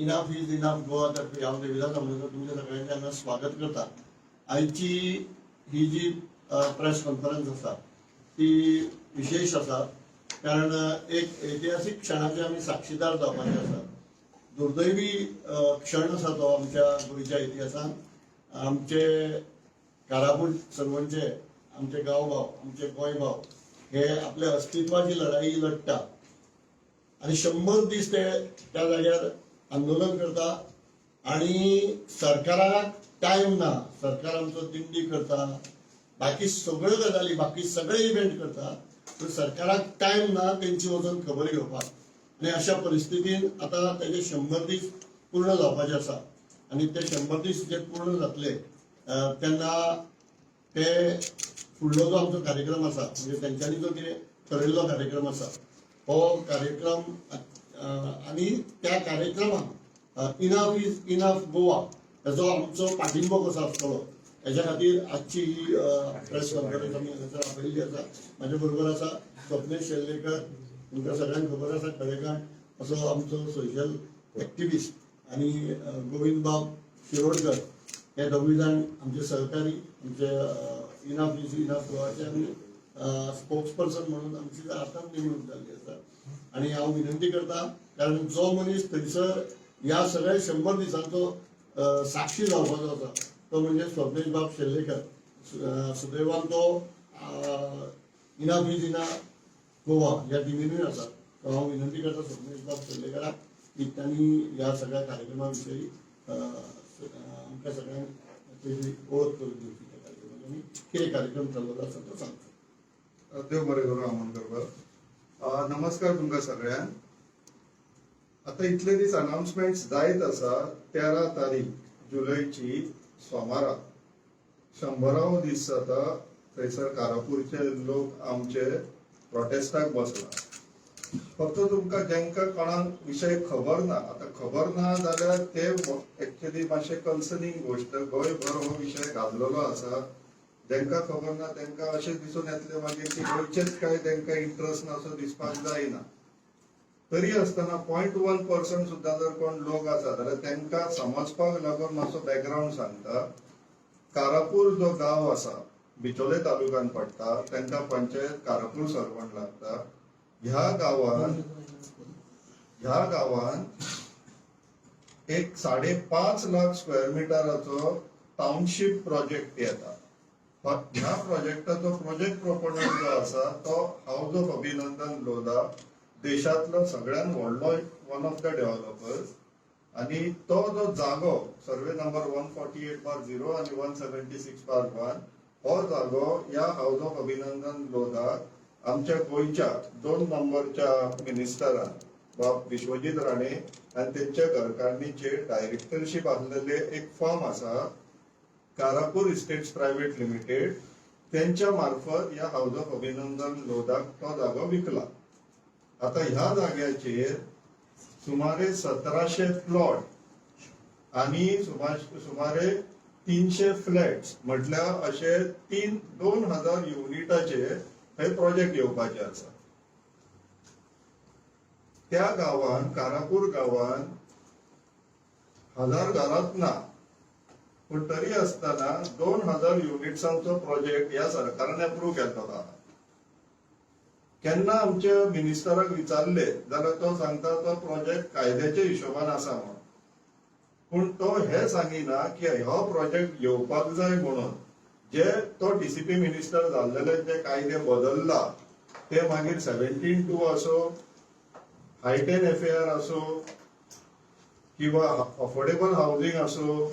Enough is enough Goa तर्फे हांव देविदास आमोणकर तुमच्या सगळ्यांचे हांगा स्वागत करता. आयची ही जी प्रेस कॉन्फरन्स आसा ती विशेष आसा, कारण एक ऐतिहासीक क्षणाचे आमी साक्षीदार जावपाचे आसा. दुर्दैवी क्षण आसा तो आमच्या गोंयच्या इतिहासान. आमचे कारापूर सर्वणचे, आमचे गांवभाव, आमचे गोंयभाव हे आपल्या अस्तित्वाची लढाई लढटा आणि 100 दीस ते त्या जाग्यार आंदोलन करता आणि सरकाराक टायम ना. सरकार आमचो दिंडी करता, बाकी सगळ्यो गजाली, बाकी सगळे इव्हेंट करता, पूण सरकाराक टायम ना तेंची वचून खबर घेवपाक. आनी अशा परिस्थितीन आतां तेजे 100 दीस पूर्ण जावपाचे आसा आनी ते 100 दीस जे पूर्ण जातले तेन्ना ते फुडलो जो आमचो कार्यक्रम आसा, म्हणजे तेंच्यांनी जो कितें ठरयल्लो कार्यक्रम आसा, हो कार्यक्रम आनी त्या कार्यक्रमाक इनफ is enough Goa हेजो आमचो पाठिंबो कसो आसतलो, हेज्या खातीर आजची ही प्रेस कॉन्फरन्स आमी हांगासर आपयल्ली आसा. म्हाजे बरोबर आसा स्वप्नेश शेल्लेकर. तुमकां सगळ्यांक खबर आसा, खडेगांठ असो आमचो सोशल एक्टिविस्ट, आनी गोविंद बाब शिरोडकर. हे दोगूय जाण आमचे सहकारी, आमचे इनफ is enough गोवाचे आमी स्पोक्स पर्सन म्हणून आमची आतां नेमणूक जाल्ली आसा. आनी हांव विनंती करता, कारण जो मनीस थंयसर ह्या सगळ्या 100 दिसांचो साक्षी जावपाचो आसा तो म्हणजे स्वप्नेश बाब शेल्लेकर. सुदैवान तो इनफ is enough Goa ह्या टिमीनूय आसा. तर हांव विनंती करता स्वप्नेश बाब शेल्लेकराक की तांणी ह्या सगळ्या कार्यक्रमा विशयी आमकां सगळ्यांक तेजी वळख करून दिवची त्या कार्यक्रमाची आनी कितें कार्यक्रम चल्लेलो आसा तो सांगचो. देव बरें करूं आमोणकर बाब. नमस्कार तुमकां सगळ्यांक. आता इतले दीस अनाउन्समेंट जायत आसा. 13 तारीख जुलयची सोमारा 100रावो दीस जाता. थंयसर कारापूरचे लोक आमचे प्रोटेस्टाक बसला. फक्त तुमकां जांकां कोणाक विशय खबर ना, आतां खबर ना जाल्यार ते एक्चुअली मातशें कन्सर्निंग गोश्ट. गोंयभर हो विशय गाजलेलो आसा. जांकां खबर ना तांकां अशें दिसून येतलें मागीर की गोंयचेच काय तांकां इंट्रस्ट ना असो दिसपाक जायना. तरी आसतना 0.1% सुद्दां जर कोण लोक आसा जाल्यार तांकां समजपाक लागून मातसो बॅकग्रावंड सांगता. कारापूर जो गांव आसा, बिचोले तालुक्यान पडटा. तांकां पंचायत कारापूर सर्वण लागता. ह्या गांवान एक 5.5 लाख स्क्वेअर मिटराचो टाउनशीप प्रोजेक्ट येता. ह्या प्रोजेक्टाचो प्रोजेक्ट प्रोपोनंट जो आसा तो हाऊस ऑफ अभिनंदन लोधा, देशांतलो सगळ्यात व्हडलो वन ऑफ the developers. आणि तो जो जागो सर्वे नंबर 148/0 आणि 176/1, हो जागो ह्या हाऊस ऑफ अभिनंदन लोधाक आमच्या गोंयच्या दोन नंबरच्या मिनिस्टरान बाब विश्वजीत राणे आनी तेंच्या घरकान्नीचे डायरेक्टरशीप आसलेले एक फर्म आसा, कारापूर इस्टेट्स प्रायव्हेट लिमिटेड, त्यांच्या मार्फत ह्या हाऊस ऑफ अभिनंदन लोधाक तो जागो विकला. आता ह्या जाग्याचेर सुमारे 1700 प्लॉट आणि सुमारे 300 फ्लॅट्स, म्हटल्यार अशे 2000 युनिटाचे हे प्रोजेक्ट येवपाचे आसा. त्या गांवान, कारापूर गांवान हजार घरात ना, पूण तरी आसतना 2000 युनिट्सांचो प्रोजेक्ट ह्या सरकारान अप्रूव्ह केल्लो आहा. केन्ना आमच्या मिनिस्टराक विचारले जाल्यार तो सांगता तो प्रोजेक्ट कायद्याच्या हिशोबान आसा म्हणून. पूण तो हे सांगिना की हो प्रोजेक्ट येवपाक जाय म्हणून जे तो टीसीपी मिनिस्टर जाल्लेले जे कायदे बदलला, ते मागीर 17(2) असो, हायटेन एफएआर असो किंवा अफोर्डेबल हाऊसिंग असो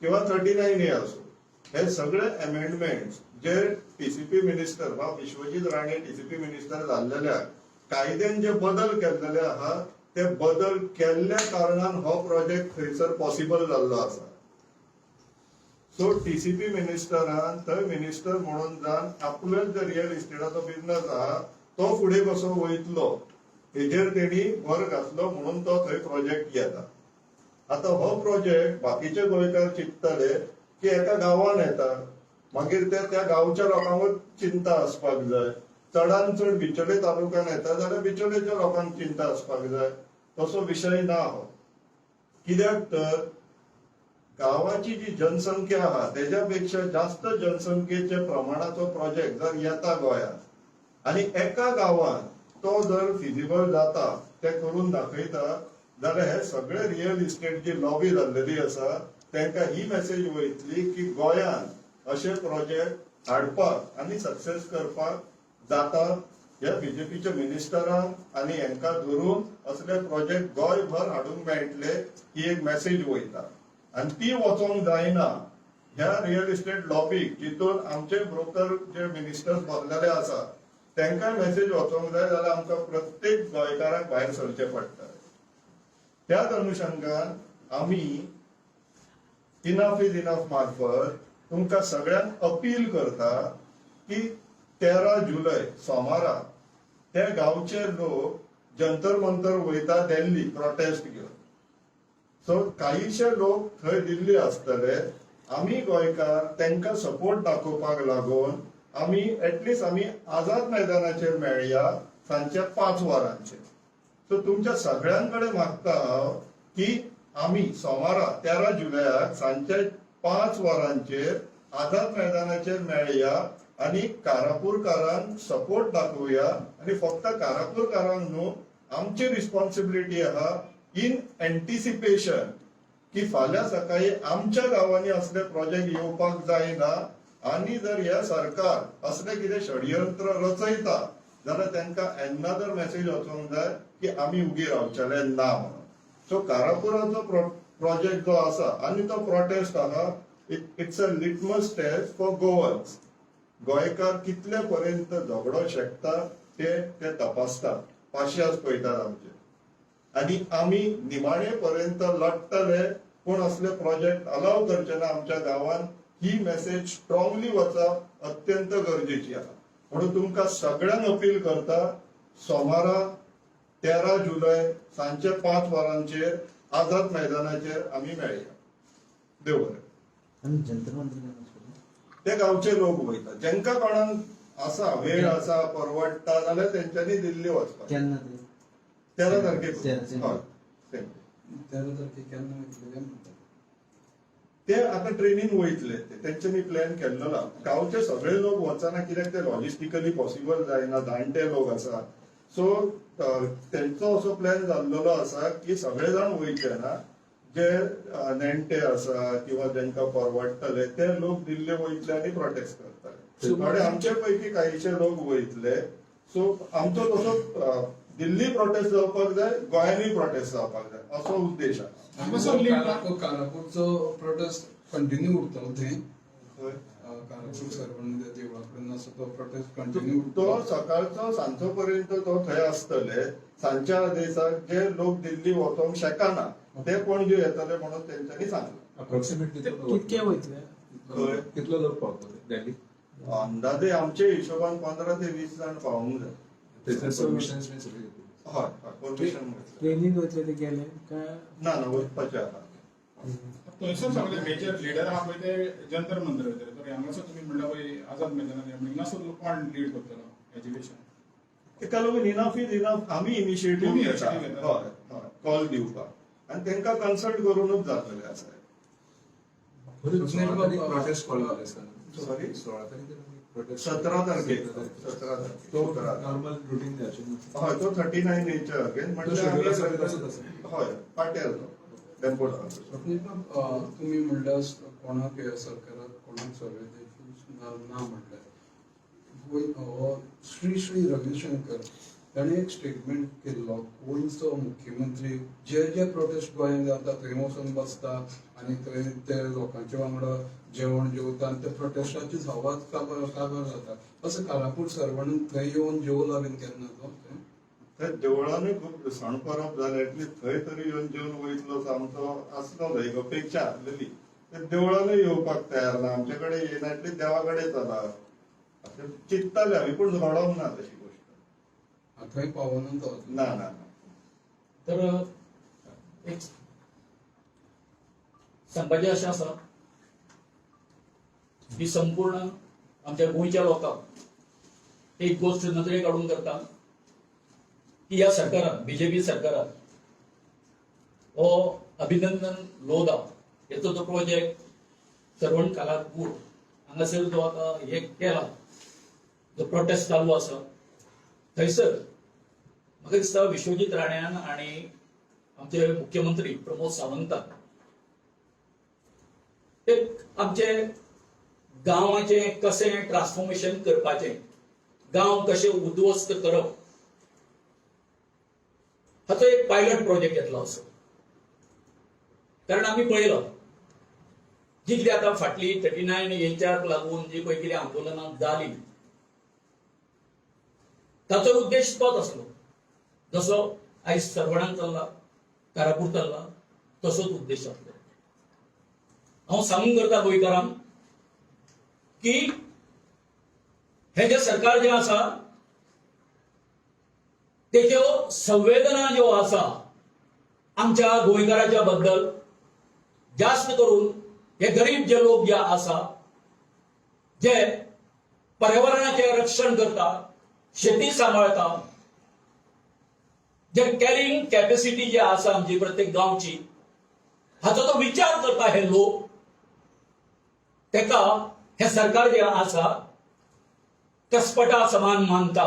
किंवा 39ए असो, हे सगळे अमेंडमेंट जे टीसीपी मिनिस्टर वा विश्वजीत राणे टीसीपी मिनिस्टर जाल्लेल्या कायद्यान जे बदल केल्लेले आहा, ते बदल केल्ल्या कारणान हो प्रोजेक्ट थंयसर पॉसिबल जाल्लो आसा. सो टीसीपी मिनिस्टरान थंय मिनिस्टर म्हणून जावन आपलो जे रियल इस्टेटाचो बिझनस आहा तो फुडें कसो वयतलो हेजेर तेणी भर घातलो, म्हणून तो थंय प्रोजेक्ट येता. आता हो प्रोजेक्ट बाकीचे गोंयकार चिंतताले की एका गांवान येता, मागीर ते त्या गांवच्या लोकांकूच चिंता आसपाक जाय. चडान चड बिचोले तालुक्यान येता जाल्यार बिचोलेच्या लोकांक चिंता आसपाक जाय. तसो विशय ना हो. कित्याक तर गांवाची जी जनसंख्या आहा तेज्या पेक्षा जास्त जनसंख्येच्या प्रमाणाचो प्रोजेक्ट जर येता गोंयांत आनी एका गांवांत तो जर फिजिबल जाता, ते करून दाखयता जाल्यार हे सगळे रियल इस्टेट जी लॉबी जाल्लेली आसा तांकां ही मेसेज वयतली की गोंयांत अशे प्रोजेक्ट हाडपाक आनी सक्सेस करपाक जाता. ह्या बीजेपीच्या मिनिस्टरांक आनी हेंकां धरून असले प्रोजेक्ट गोंयभर हाडूंक मेळटले ही एक मेसेज वयता आनी ती वचोंक जायना. ह्या रियल इस्टेट लॉबीक, जितून आमचे ब्रोकर जे मिनिस्टर्स बसलेले आसा, तांकांय मेसेज वचोंक जाय जाल्यार आमकां प्रत्येक गोंयकाराक भायर सरचें पडटा. त्याच अनुशंगान आमी इनफ is enough मार्फत तुमकां सगळ्यांक अपील करता की 13 जुलय सोमारा ते गांवचे लोक जंतर मंतर वयता दिल्ली प्रोटेस्ट घेवन. सो काहीशे लोक थंय दिल्ली आसतले. आमी गोंयकार तांकां सपोर्ट दाखोवपाक लागून आमी एटलिस्ट आमी आझाद मैदानाचेर मेळया सांजच्या 5 वरांचेर. सो तुमच्या सगळ्यां कडेन मागता हांव की आमी सोमारा 13 जुलयाक सांजच्या 5 वरांचेर आझाद मैदानाचेर मेळया आनी कारापूरकारांक सपोर्ट दाखोवया. आनी फक्त कारापूरकारांक न्हू, आमची रिस्पॉन्सिबिलिटी आहा इन एंटिसिपेशन की फाल्यां सकाळी आमच्या गांवांनी असले प्रोजेक्ट येवपाक जायना आनी जर हे सरकार असले कितें षडयंत्र रचयता जाल्यार तांकां एनादर मेसेज वचोंक जाय की आमी उगी रावचेले ना म्हणून. सो कारापुराचो प्रोजेक्ट जो आसा आनी तो प्रोटेस्ट आहा, it's a litmus test for Goans. गोंयकार कितले पर्यंत झगडो शकता ते ते तपासतात, पाशियास पळयतात आमचे आनी आमी निमाणे पर्यंत लढटले, पूण असले प्रोजेक्ट अलाव करचे ना आमच्या गांवांत. ही मेसेज स्ट्रॉंगली वचप अत्यंत गरजेची आसा. म्हणून तुमकां सगळ्यांक अपील करता, सोमारा 13 जुलय सांजचे 5 वरांचेर आझाद मैदानाचेर आमी मेळया. देव बरें. आनी जंतर मंतर केन्ना वचपाचें? ते गांवचे लोक वयता. जेंका कोणाक आसा, वेळ आसा, परवडटा जाल्यार तेंच्यांनी दिल्ली वचपाक. केन्ना ते? 13 तारखेक. 13. हय, same. 13 तारखेक केन्ना वयतले ते म्हणटा? ते आता ट्रेनीन वयतले. ते तेंच्यांनी प्लॅन केल्लो ना. गांवचे सगळे लोक वचना कित्याक ते लॉजिस्टिकली पॉसिबल जायना, जाणटे लोक आसा. सो तेंचो असो प्लॅन जाल्लेलो आसा की सगळे जाण वयचे ना, जे नेणटे आसा किंवा जेंकां परवडटले ते लोक दिल्ले वयतले आनी प्रोटेस्ट करतले. थोडे आमचे पैकी काहीशे लोक वयतले. सो आमचो तसो दिल्ली प्रोटेस्ट जावपाक जाय, गोंयांनी प्रोटेस्ट जावपाक जाय असो उद्देश आसा. कारापूरचो प्रोटेस्ट कंटिन्यू उरतलो थंय? खंय? कारापूर सर्वण देवळा कडेन आसा तो प्रोटेस्ट कंटिन्यू तो उरतलो? सकाळचो सांजचो पर्यंत तो थंय आसतले. सांजच्या दिसाक जे लोक दिल्ली वचोंक शकना ते पणजे येतले म्हणून तेंच्यांनी सांगलें. अप्रॉक्सिमेटली कितके वयतले? खंय? कितलो लोक पावतले दिल्ली? अंदाजे आमच्या हिशोबान 15 ते 20 जाण पावूंक जाय. थंयसर परमिशन्स बी सगळी घेतली? हय हय, परमिशन. ट्रेनीन वयतले ते गेले काय? ना ना, वचपाचें आहा. थंयसर सगळे मेजर लिडर आहा पळय ते जंतर मंतर वयतले, तर हांगासर तुमी म्हणटा पळय आझाद मैदानार, हिंगासर कोण लीड करतलो एज्युकेशन? तेका लागून इनफ is enough आमी इनिशिएटीव तुमी घेता. initiative घेता. हय हय, कॉल दिवपाक आनी तांकां कन्सल्ट करूनच जातलें आसा. 16 तारीख प्रोटेस्ट कॉल केले आसा. Sorry? 16 तारीख प्रोटेस्ट. 17 तारखेक, 17 तारखेक. तो 17. नॉर्मल रुटीन जावचें ना? हय, तो 39 एच्या अगेन. तो schedule आसा ते तसोच आसा? हय, पाट्यार तो टेम्पोट. स्वप्नील, तुमी म्हणल्यार कोणाक ह्या सरकाराक कोणाक सर्वे ना ना म्हणल्यार गोंय हो श्री श्री रविशंकर ताणें एक स्टेटमेंट केल्लो, गोंयचो मुख्यमंत्री जे जे प्रोटेस्ट गोंयांत जाता थंय वचून बसता आनी थंय ते लोकांच्या वांगडा जेवण जेवता आनी त्या प्रोटेस्टाची हवा काबार काबार जाता. असो कारापूर सर्वण थंय येवन जेवला बीन केन्ना तो थंय? थंय देवळानूय खूब सण परब जाले, एटलीस्ट थंय तरी येवन जेवन वयतलो असो आमचो आसलो, एक अपेक्षा आसलेली. ते देवळानूय येवपाक तयार ना. आमचे कडेन येयना, एटलीस्ट देवा कडेन चला अशें चिंतताले आमी, पूण घडोंक ना तशी गोश्ट. थंय पावना तो अजून? ना ना ना. तर एक सांगपाचें अशें आसा की संपूर्ण आमच्या गोंयच्या लोकांक एक गोश्ट नदरेक हाडून करता की ह्या सरकारान, बीजेपी सरकारान हो अभिनंदन लोधा हेचो जो प्रोजेक्ट सर्वण कालापूर हांगासर जो आतां हे केला, जो प्रोटेस्ट चालू आसा, थंयसर म्हाका दिसता विश्वजीत राण्यान आनी आमचे मुख्यमंत्री प्रमोद सावंतान एक आमचे गांवाचें कशें ट्रान्सफॉर्मेशन करपाचें, गांव कशें उद्ध्वस्त करप हाचो एक पायलट प्रोजेक्ट घेतलो असो. कारण आमी पळयलो जी कितें आतां फाटली 39 हेच्याक लागून जी पळय कितें आंदोलनां जालीं ताचो उद्देश तोच आसलो, जसो आयज सर्वणान चल्ला, कारापूर चल्ला, तसोच उद्देश आसलो. हांव सांगूंक करता गोंयकारांक की हे जे सरकार जें आसा तेच्यो संवेदना ज्यो आसा आमच्या गोंयकाराच्या बद्दल, जास्त करून हे गरीब जे लोक जे आसा, जे पर्यावरणाचें रक्षण करता, शेती सांबाळता, जे कॅरिंग कॅपॅसिटी जी आसा आमची प्रत्येक गांवची, हाचो तो विचार करता हे लोक, तेका हे सरकार जे आसा कसपटा समान मानता.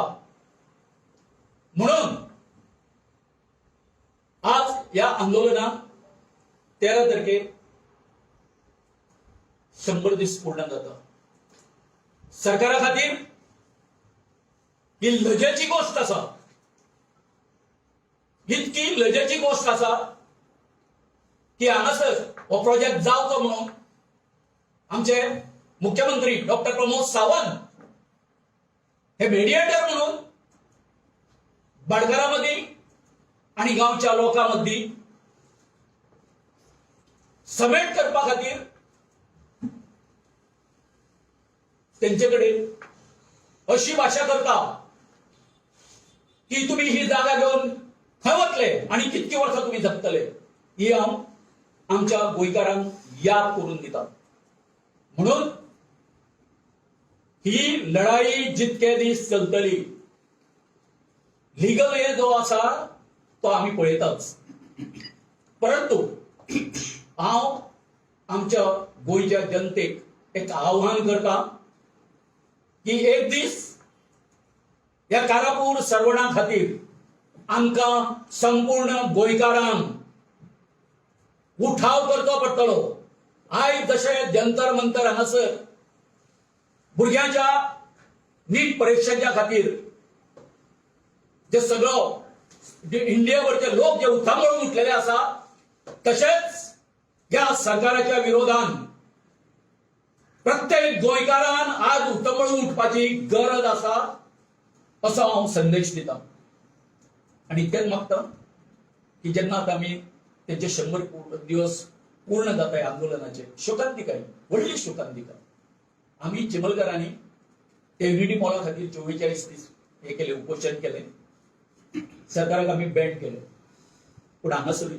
म्हणून आज ह्या आंदोलनाक 13 तारखेक 100 दीस पूर्ण जाता. सरकारा खातीर ही लजेची गोश्ट आसा, इतकी लजेची गोश्ट आसा की हांगासर हो प्रोजेक्ट जावचो म्हणून आमचे मुख्यमंत्री डॉक्टर प्रमोद सावंत हे मेडिएटर म्हणून भाटकारा मदीं आनी गांवच्या लोकां मदीं समेट करपा खातीर तेंचे कडेन अशी भाशा करता की तुमी ही जागा घेवन खंय वतले आनी कितकी वर्सां तुमी जगतले, ही हांव आमच्या गोंयकारांक याद करून दिता. म्हणून ही लढाई जितके दीस चलतली, लिगल हे जो आसा तो आमी पळयताच, परंतु हांव आमच्या गोंयच्या जनतेक एक आव्हान करता की एक दीस ह्या कारापूर सर्वणा खातीर आमकां संपूर्ण गोंयकारांक उठाव करचो पडटलो. आयज जशें जंतर मंतर हांगासर भुरग्यांच्या नीट परिक्षेच्या खातीर जे सगळो जे इंडियावरचे लोक जे उठामळून उठलेले आसा, तशेंच ह्या सरकाराच्या विरोधान प्रत्येक गोंयकारान आज उतंबळून उठपाची गरज आसा असो हांव संदेश दिता. आनी इतकेंच मागता की जेन्ना आतां आमी तेंचे 100 दिवस पूर्ण जाता ह्या आंदोलनाचे, शोकांतिका, व्हडली शोकांतिका. आमी चिमलकारांनी ते युनिटी मॉला खातीर 44 दीस हे केले, उपोशण केले, सरकाराक आमी बँड केले, पूण हांगासरूय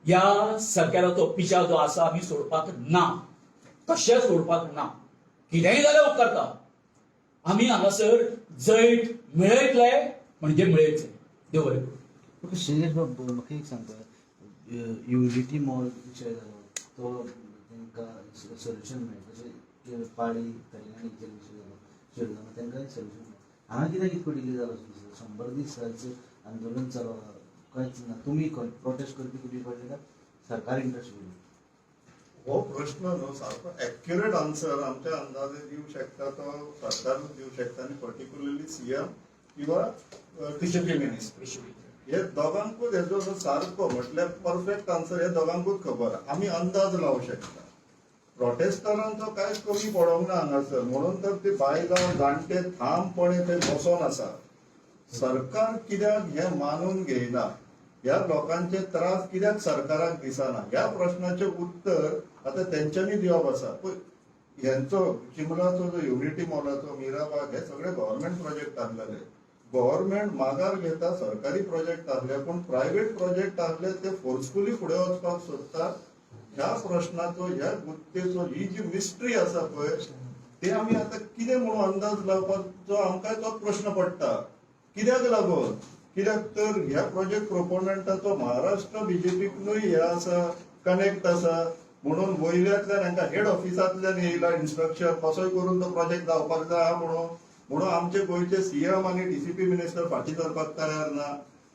ह्या सरकाराचो पिशा जो आसा आमी सोडपाक ना, कशेंच सोडपाक ना. कितेंय जाल्यार उपकारता, आमी हांगासर जैत मेळयतले म्हणजे मेळयतले. देव बरें करूं. ओके शैलेश बाब, म्हाका एक सांगता, युनिटी मॉल विशय जालो तो तांकां सोल्युशन मेळ्ळें, तशें पाळी तरेकवार विशय जालो शिरदोना तांकांय सोल्युशन मेळ्ळें. हांगा कित्याक इतको डिले जालो? 100 दीस आंदोलन चालू आहा, कांयच ना. तुमी खंय प्रोटेस्ट करपी कुठे पडले काय सरकार इंट्रस्ट घेयली? हो प्रश्न न्हू सारको एक्युरेट आन्सर आमच्या अंदाजे दिवंक शकता तो सरकारूच दिवंक शकता आनी पर्टिक्युलरली सीएम किंवा कृषी मिनिस्टर, हे दोगांकूच हेजो असो सारको म्हटल्यार परफेक्ट आन्सर हे दोगांकूच खबर आहा. आमी अंदाज लावंक शकता. प्रोटेस्टरांचो कांयच कमी पडोंक ना हांगासर, म्हणून तर ती बायलां जाणटे ठामपणे थंय बसोन आसा. सरकार कित्याक हें मानून घेयना, ह्या लोकांचे त्रास कित्याक सरकाराक दिसना, ह्या प्रश्नाचें उत्तर आतां तेंच्यांनी दिवप आसा. पळय हेंचो चिमलाचो जो युनिटी मॉलाचो, मिराबाग, हे सगळे गव्हर्मेंट प्रोजेक्ट आसलेले. गव्हर्मेंट मागार घेता सरकारी प्रोजेक्ट आसले, पूण प्रायव्हेट प्रोजेक्ट आसले ते फोर्सफुली फुडें वचपाक सोदता. ह्या प्रश्नाचो, ह्या गुत्तेचो, ही जी मिस्ट्री आसा पळय, ते आमी आतां कितें म्हणून अंदाज लावपाचो आमकां तोच प्रश्न पडटा. कित्याक लागून कित्याक तर ह्या प्रोजेक्ट प्रोपोनंटाचो महाराष्ट्र बीजेपीक न्हय हे आसा, कनेक्ट आसा, म्हणून वयल्यांतल्यान हांकां हेड ऑफिसांतल्यान येयला इन्स्ट्रक्शन कसोय करून तो प्रोजेक्ट जावपाक जाय म्हणून. म्हणून आमचे गोंयचे सीएम आनी टीसीपी मिनिस्टर फाटीं सरपाक तयार ना.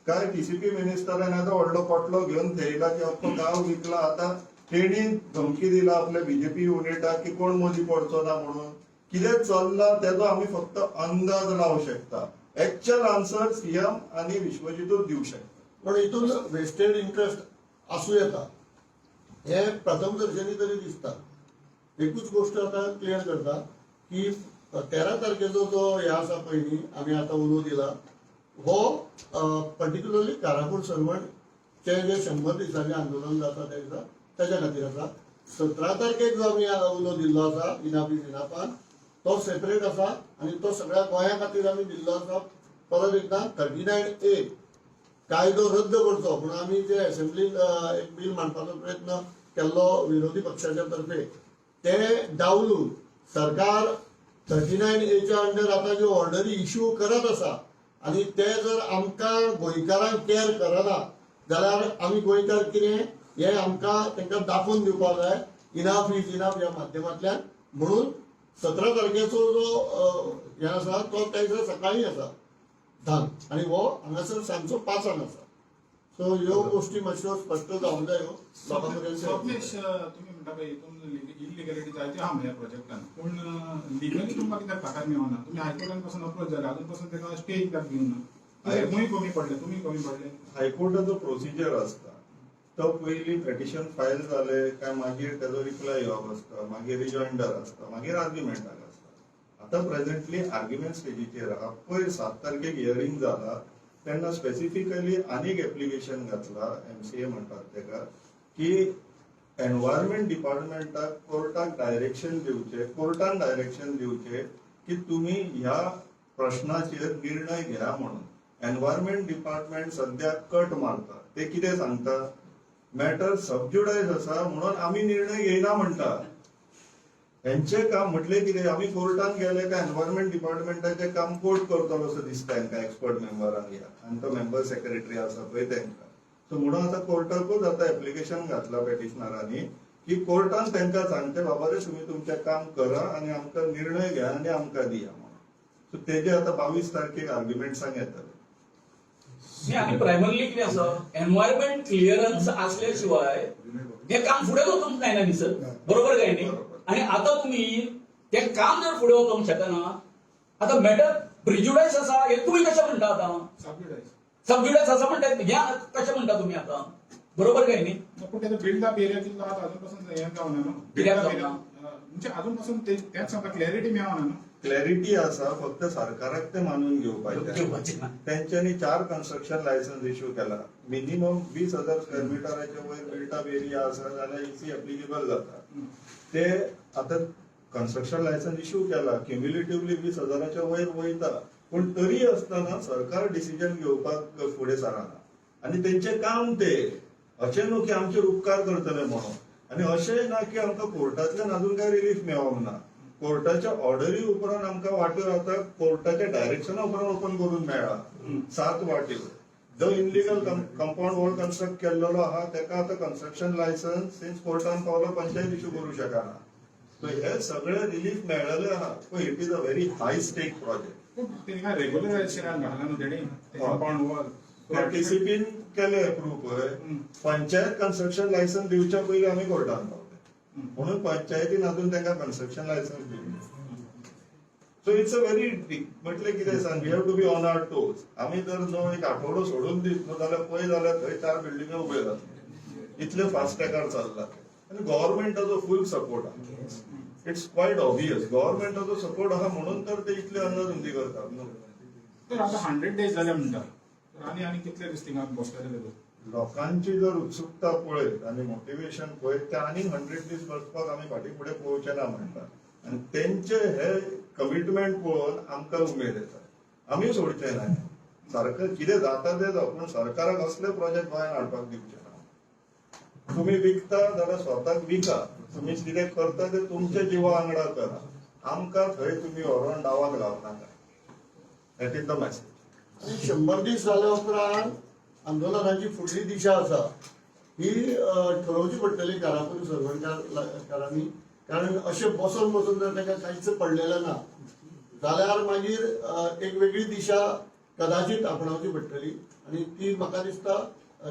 काय टीसीपी मिनिस्टरान आतां व्हडलो पोटलो घेवन थेयला की अख्खो गांव विकला. आतां तेणी धमकी दिला आपल्या बीजेपी युनिटाक की कोण मदीं पडचो ना म्हणून. कितें चल्लां तेजो आमी फक्त अंदाज लावंक शकता. एक्च्युअल आन्सर सीएम आनी विश्वजीतूच दिवंक शकता. पण हितून वेस्टेड इंट्रस्ट आसूं येता हें प्रथम दर्शनी तरी दिसता. एकूच गोश्ट आतां क्लियर करता की 13 तारखेचो जो हे आसा पळय न्ही, आमी आतां उलो दिला हो पर्टिक्युलरली कारापूर सर्वणचे जे 100 दिसांचें आंदोलन जाता त्या दिसा तेज्या खातीर आसा. 17 तारखेक जो आमी उलो दिल्लो आसा इनाफ is इनाफान, तो सेपरेट आसा आनी तो सगळ्या गोंया खातीर आमी दिल्लो आसा. परत एकदां 39A कायदो रद्द करचो म्हणून आमी जे असेंब्लीन एक बील मांडपाचो प्रयत्न केल्लो विरोधी पक्षाच्या तर्फे, ते डावलून सरकार 39Aच्या अंडर आतां ज्यो ऑर्डरी इश्यू करत आसा आनी ते जर आमकां गोंयकारांक कॅर करना जाल्यार आमी गोंयकार कितें हें आमकां तांकां दाखोवन दिवपाक जाय इनाफ is enough ह्या माध्यमांतल्यान. म्हणून 17 तारखेचो जो हें आसा तो त्या दिसा सकाळीं आसा 10 आनी हो हांगासर सांजचो 5 आसा. सो ह्यो गोश्टी मातश्यो स्पश्ट जावंक जाय ह्यो लोकां मेरेन. स्वप्नेश, तुमी म्हणटा पळय हितून इलिगलिटी जायत्यो आहा ह्या प्रोजेक्टान, पूण लिगली तुमकां कित्याक ताकात मेळना? तुमी हायकोर्टान पासून अप्रोच जाले, अजून पासून ताका स्टे कित्याक दिवना? तुमी कमी पडले, तुमी कमी पडले. हायकोर्टाचो प्रोसिजर आसता, तो पयलीं पेटिशन फायल जाले काय मागीर तेजो रिप्लाय येवप आसता, मागीर रिजॉयंडर आसता, मागीर आर्ग्युमेंटाक आसता. आतां प्रेझेंटली आर्ग्युमेंट स्टेजीचेर आहा. पयर 7 तारखेक हियरींग जाला तेन्ना स्पेसिफिकली आनीक एप्लिकेशन घातला, एमसीए म्हणटात तेका, की एनवायरमेंट डिपार्टमेंटाक कोर्टाक डायरेक्शन दिवचे, कोर्टान डायरेक्शन दिवचे की तुमी ह्या प्रश्नाचेर निर्णय घेया म्हणून. एनवायरमेंट डिपार्टमेंट सद्या कट मारता. ते कितें सांगता, मॅटर सबज्युडायज आसा म्हणून आमी निर्णय घेयना म्हणटा. हेंचें काम म्हटलें कितें, आमी कोर्टान गेले काय एनवायरमेंट डिपार्टमेंटाचें काम कोर्ट करतलो असो दिसता हेंकां, एक्सपर्ट मेंबरांक ह्या आनी तो मेंबर सेक्रेटरी आसा पळय तेंकां. सो म्हणून आतां कोर्टाकूच आतां एप्लिकेशन घातलां पेटिशनरांनी की कोर्टान तेंकां सांगचें, बाबा रे तुमी तुमचें काम करा आनी आमकां निर्णय घेया आनी आमकां दिया म्हणून. सो तेजे आतां 22 तारखेक आर्ग्युमेंट्सांक येतले. न्ही, आनी प्रायमरली कितें आसा, एनवायरमेंट क्लियरन्स असल्या शिवाय हें काम फुडें वचूंक जायना न्ही सर, बरोबर काय न्ही? आनी आतां तुमी तें काम जर फुडें वचोंक शकना, आतां मॅटर प्रिज्युडायस आसा हें तुमी कशें म्हणटा आतां? सबज्युडायज. सबज्युडायस आसा म्हणटा हें कशें म्हणटा तुमी आतां, बरोबर काय न्ही? पूण तेजो बिल्ड अप एरिया कितलो आहा अजून पासून हें जावना न्हू. कित्याक बिल्ड अप जावना? म्हणजे अजून पासून तेच आमकां क्लॅरिटी मेळना न्हू. क्लॅरिटी आसा, फक्त सरकाराक ते मानून घेवपाचें. घेवपाचें ना. तेंच्यांनी 4 कन्स्ट्रक्शन लायसन्स इश्यू केला. मिनिमम 20,000 स्क्वेअर मिटराच्या वयर बिल्ट अप एरिया आसा जाल्यार इसी एप्लिकेबल जाता. ते आतां कन्स्ट्रक्शन लायसन्स इश्यू केला, क्युम्युलेटिवली 20,000च्या वयर वयता, पूण तरी आसतना सरकार डिसिजन घेवपाक फुडें सरना. आनी तेंचें काम ते अशें न्हू की आमचेर उपकार करतले म्हणून, आनी अशेंय ना की आमकां कोर्टांतल्यान अजून काय रिलीफ मेळोंक ना. कोर्टाच्या ऑर्डरी उपरांत आमकां वाट्यो आतां कोर्टाच्या डायरेक्शना उपरांत ओपन करून मेळ्ळा 7 वाट्यो. जो इनलिगल कंपाऊंड वॉल कन्स्ट्रक्ट केल्लो आहा तेका आतां कन्स्ट्रक्शन लायसन्स सिन्स कोर्टान पावलो पंचायत इश्यू करूं शकना. सो हे सगळे रिलीफ मेळ्ळेले आहा. It is a very high stake project. पूण तेंकां रेग्युलरायझेशनाक घालना न्हू तेणी कंपाऊंड वॉल. टीसीपीन केले अप्रूव्ह पळय, पंचायत कन्स्ट्रक्शन लायसन्स दिवच्या पयलीं आमी कोर्टान पावले, म्हणून पंचायतीन अजून तांकां कन्स्ट्रक्शन लायसन्स दिवंक. सो it's a very म्हटलें कितें सांग, we have to be on our toes. आमी जर न्हू एक आठवडो सोडून दीत न्हू जाल्यार पळय जाल्यार थंय 4 बिल्डिंगो उब्यो जातल्यो, इतले फास्ट ट्रॅकार चल्ला. आनी गव्हर्मेंटाचो फूल सपोर्ट आहा, it's quite obvious. गव्हर्मेंटाचो सपोर्ट आहा म्हणून तर ते इतले अंदाधुंदी करतात न्हू. तर आतां 100 डेज जाले म्हणटा, तर आनी आनी कितले दीस थिंगा बसतले ते? लोकांची जर उत्सुकता पळयत आनी मोटिवेशन पळयत ते आनीक 100 दीस बसपाक आमी फाटीं फुडें पळोवचे ना म्हणटा. आनी तेंचे हे कमिटमेंट पळोवन आमकां उमेद येता, आमी सोडचे ना. सरकार कितें जाता तें जावं, पूण सरकाराक असले प्रोजेक्ट गोंयांत हाडपाक दिवचे ना. तुमी विकता जाल्यार स्वताक विका, तुमी कितें करता तें तुमच्या जिवा वांगडा करा, आमकां थंय तुमी व्हरोन डावाक लावनाका. That is the message. आनी 100 दीस जाल्या उपरांत आंदोलनाची फुडली दिशा आसा ही ठरोवची पडटली कारापूर सरवणकारांनी, कारण अशें बसून बसून जर ताका कांयच पडलेलें ना जाल्यार मागीर एक वेगळी दिशा कदाचित आपणावची पडटली आनी ती म्हाका दिसता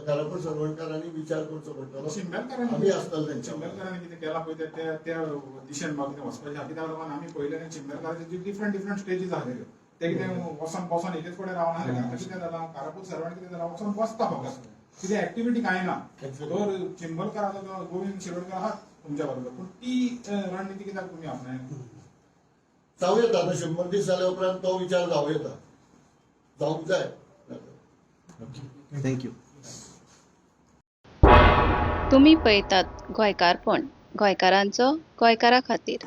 कारापूर सरवणकारांनी विचार करचो पडटलो. चिंबलकारांनी आमी आसतले तेंच्या वांगडा. चिंबलकारांनी कितें केलां पळय त्या त्या दिशेन बाबा कितें वचपाचें आहा, कित्याक लागून आमी पळयलें न्ही, चिंबलकाराचे डिफरंट डिफरंट स्टेजीस आसलेल्यो, ते कितें वचोन बसोन एकेच कडेन रावना. आतां कितें जालां, कारापूर सरवण कितें जालां, वचोन बसता फकत, कितें एक्टिविटी कांय ना. तर चिंबलकार आतां तो गोविंद शिरोडकर आहात तुमच्या बरोबर, पूण ती रणनिती कित्याक तुमी आपणायना? जावं येता, आतां 100 दीस जाल्या उपरांत तो विचार जावं येता, जावंक जाय. Thank you. तुमी पळयतात गोंयकारपण, गोंयकारांचो गोंयकारा खातीर.